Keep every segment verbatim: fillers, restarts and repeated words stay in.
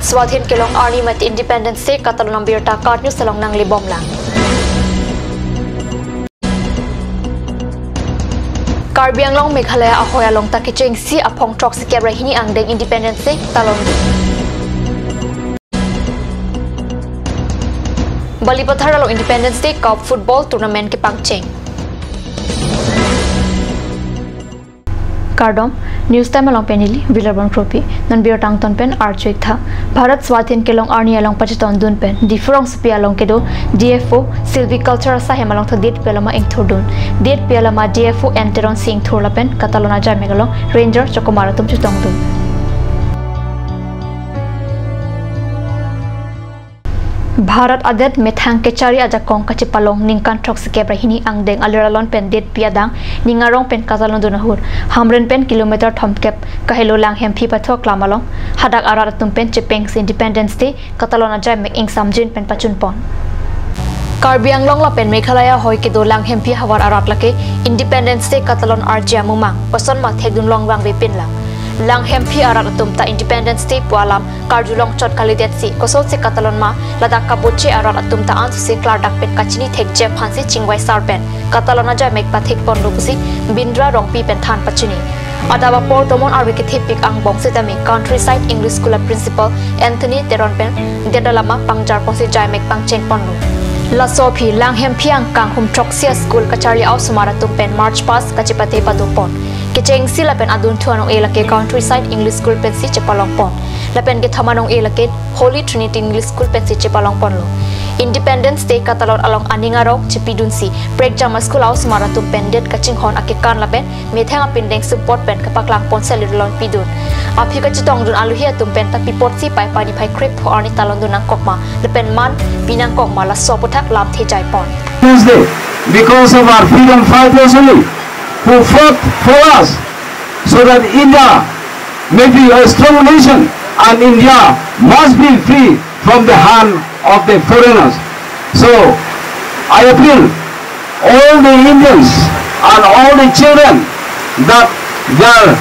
Swadhin kelong arni mate Independence Day katalon abirta KAT News along nanglebomlang. Karbi Anglong Meghalaya ahoi along ta kechengsi aphong throksi kep ra hini angdeng Independence Day talon. Balipathar along Independence Day Cup Football Tournament kepangcheng. Kardom, News Time along pen neli Vilarbon Kropi, non birta angton pen arju-ik tha. Bharat Swadhin kelong arni along pachetondun pen Diphu rongsopi along kedo D F O Silviculture asahem along ta detpi alama ingthurdun. Detpi alama D F O N Teronsi ingthur lapen katalon ajaimek along Ranger chokomar atum chetongdun. Bharat adet methang kechari ajakong kachepalong ningkan throksi kep ra hini angdeng alir alon pen detpi adang ning arong pen katalondun ahut Hamren pen kilometer thomkep kahelo Langhemphi pathok lam along hadak arat atum pen chepengsi Independence Day katalon ajaimek ingsamjin pen pachunpon. Karbi Anglong lapen Meghalaya ahoi kedo Langhemphi havar arat lake Independence Day katalon arje amumang, kosonma thekdun longvangve pinlang. Langhemphi arat atum ta Independence Day pu alam karjulong chot kalidetsi kosonsi katalon ma, ladak kaboche arat atum ta ansose klardak pen kachini thekji aphansi chingvai sar pen katalon ajaimek pathekponlo pusi Bindra Rongpi pen than pachini. Adap apor tomon arve kethepik angbong setame Countryside English School a Principal Anthony Teron pen det alama pangjarponsi jaimek pangchengponlo. Laso aphi Langhemphi angkang hum throksi a school kacharli a-osomar atum pen march past kachepate padopon. Kechengsi lapen adunthu anong-e lake Countryside English School pensi chepalongpon. Lapen kethom anong-e lake Holy Trinity English School pensi chepalongponlo. Independence Day katalon along aning arong chepidunsi prekjam a school a-osomar atum pen det kachinghon akekan lapen methang apindeng sumpot pen kapaklangpon selir lon pidun. Aphi kachetongdun aluhi atum pen ta pipotsi pai pani phai krepho arni talondun nangkokma lapen man pinangkokma laso aputhak lamthe jaipon. Tuesday, because of our freedom fighters only who fought for us, so that India may be a strong nation and India must be free from the hand of the foreigners. So, I appeal all the Indians and all the children that their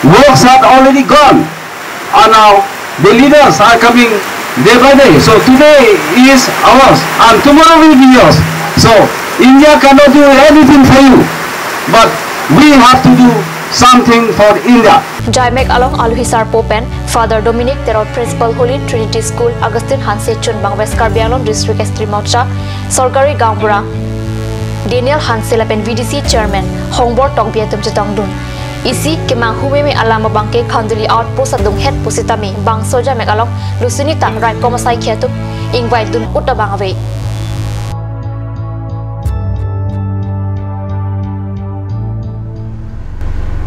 works had already gone, and now the leaders are coming day by day. So today is ours and tomorrow will be yours. So India cannot do anything for you, but we have to do something for India. Jaimek along aluhi sarpo pen Father Dominic Teron, Principal, Holy Trinity School, Augustine Hanse, Chunbang, West Karbi Anglong District, S T Morcha, Sorkari Gaonbura Daniel Hanse lapen V D C Chairman Hongbor Tokbi atum chetongdun. Isi kemang humeme alam abangke Khanduli outpost adunghet pusitame bangso jaimek along lusuni ta raikom asaikhi atum ingvaidun ut abang ave.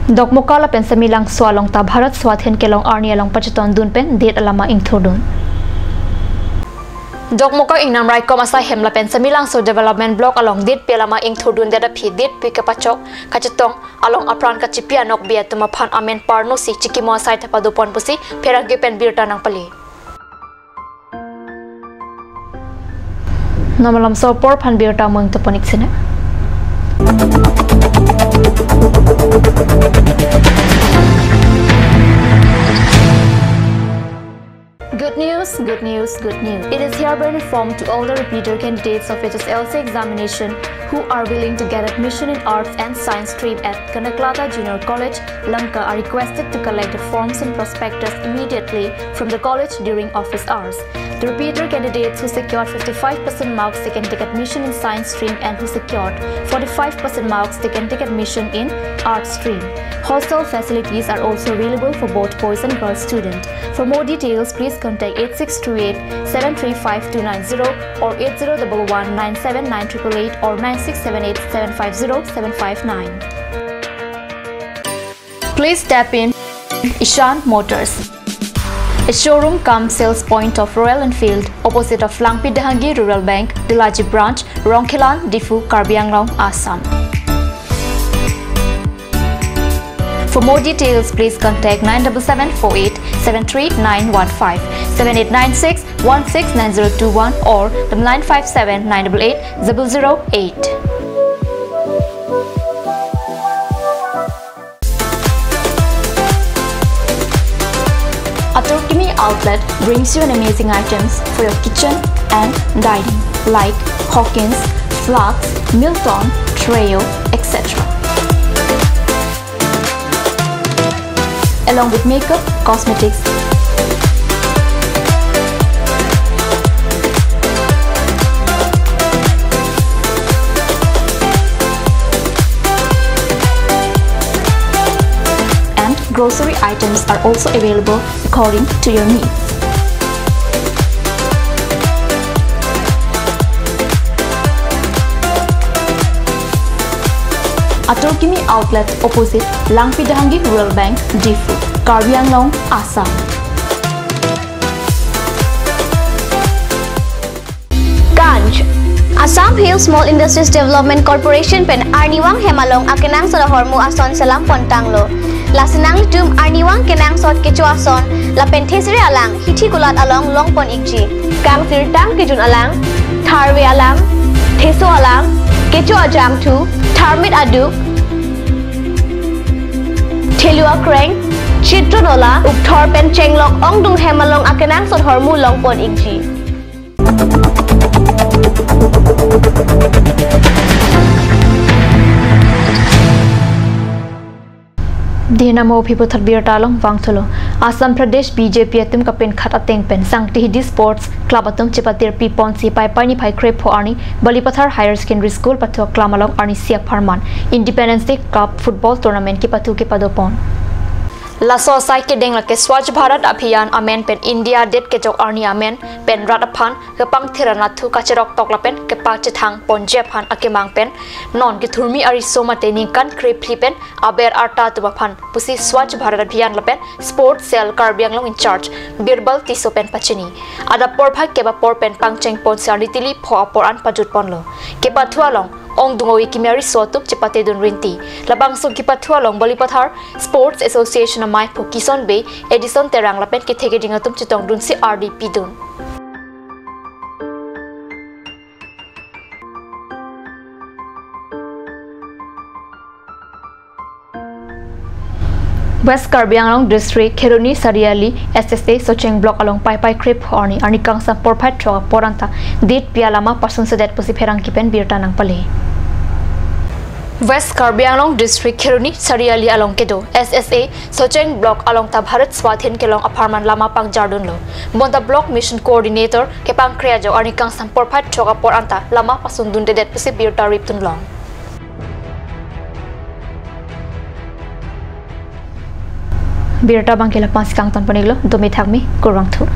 Dokmoka lapen Samelangso along ta Bharat Swadhin kelong arni along pachetondun pen det alama ingthurdun. Dokmoka ingnam raikom asahem lapen Samelangso Development Block along detpi alama ingthurdundet aphi detpi kepachok kachetong along apran kachipi anokbe atum aphan amen parnosi chikimo asai ta padopon pusi pherangke pen birta nangpale. Namalam so apor aphan birta mung tepon-ik sine. Good news, good news, good news. It is hereby informed to all the repeater candidates of H S L C examination who are willing to get admission in Arts and Science stream at Kanaklata Junior College, Lanka are requested to collect the forms and prospectus immediately from the college during office hours. The repeater candidates who secured fifty-five percent marks, they can take admission in Science stream, and who secured forty-five percent marks, they can take admission in Arts stream. Hostel facilities are also available for both boys and girls students. For more details, please contact eight six two eight seven three five two nine zero or eight zero double one nine seven nine triple eight or nine six seven eight seven five zero seven five nine. Please tap in Ishan Motors, a showroom cum sales point of Royal Enfield, opposite of Langpi Dehangi Rural Bank, Delaji Branch, Rongkhelan, Diphu, Karbi Anglong, Assam. For more details, please contact nine double seven four eight seven three nine one five, seven eight nine six one six nine zero two one or the nine five seven nine eight eight zero zero eight. Atur kimi Outlet brings you an amazing items for your kitchen and dining, like Hawkins, flasks, Milton, Treo, et cetera. Along with makeup, cosmetics, and grocery items are also available according to your needs. Atur Kimi Outlet, opposite Langpi Dehangi Rural Bank, Diphu, Karbi Anglong, Assam. Ganj. Assam Hill Small Industries Development Corporation pen arnivang hem along akenangsot ahormu ason selam pon tanglo. Lasi nanglitum arnivang kenangsot kecho ason lapen thesere alang hithi kulat along long pon ikji. Kangsirtang kejun alang, tharve alang, theso alang, kecho ajangthu, tharmit aduk, thelu akreng, chitro nola, ukthor pen chenglok ongdung hem along akenangsot ahormu long pon ikji. Dina mo phipo thar birta along vangthulo. Assam Pradesh B J P atum kapinkhat ateng pen Sangti Hidi Sports Club atum chepatirpi ponsi Paipai niphai krepho arni Balipathar Higher Secondary School pathu aklam along arnisi apharman Independence Day Cup Football Tournament kepathu kepado pon. Laso asai kedeng lake Swachh Bharat Abhiyan amen pen India det kejok arni amen pen rat aphan kepangthir anatthu kacheroktok lapen kepachethang ponji aphan akemang pen non kethurmi ariso mate ningkan krephli pen aber arta atum aphan pusi Swachh Bharat Abhiyan lapen Sports Cell Karbi Anglong in charge Birbal Tisso pen pachini. Adap porphai kep apor pen pangcheng ponsi arni tili pho apor an pajut ponlo. Kepathu along ongdung ove kimi ariso atum chepatedun rinti. Labangso kepathu along Balipathar Sports Association amaiphu Kison Bey, Edison Terang lapen kethe keding atum chetongdunsi ardi pidun. West Karbi Anglong District Kheroni Chariali S S A Socheng Block along Paipai krepho arni, arni kangsam porphai throk apor anta ditpi alama pasunsedet pusi pherangke pen birta nangpale. West Karbi Anglong District Kheroni Chariali along kedo S S A Socheng Block along ta Bharat Swadhin kelong apharman lama pangjardunlo. Bonta Block Mission Coordinator kepangkre ajok arni kangsam porphai throk apor anta lama pasundundedet pusi birta ripdunlong. Birta abangke la-ansi kangton pon-iklo, dome thakme, kurvangthu.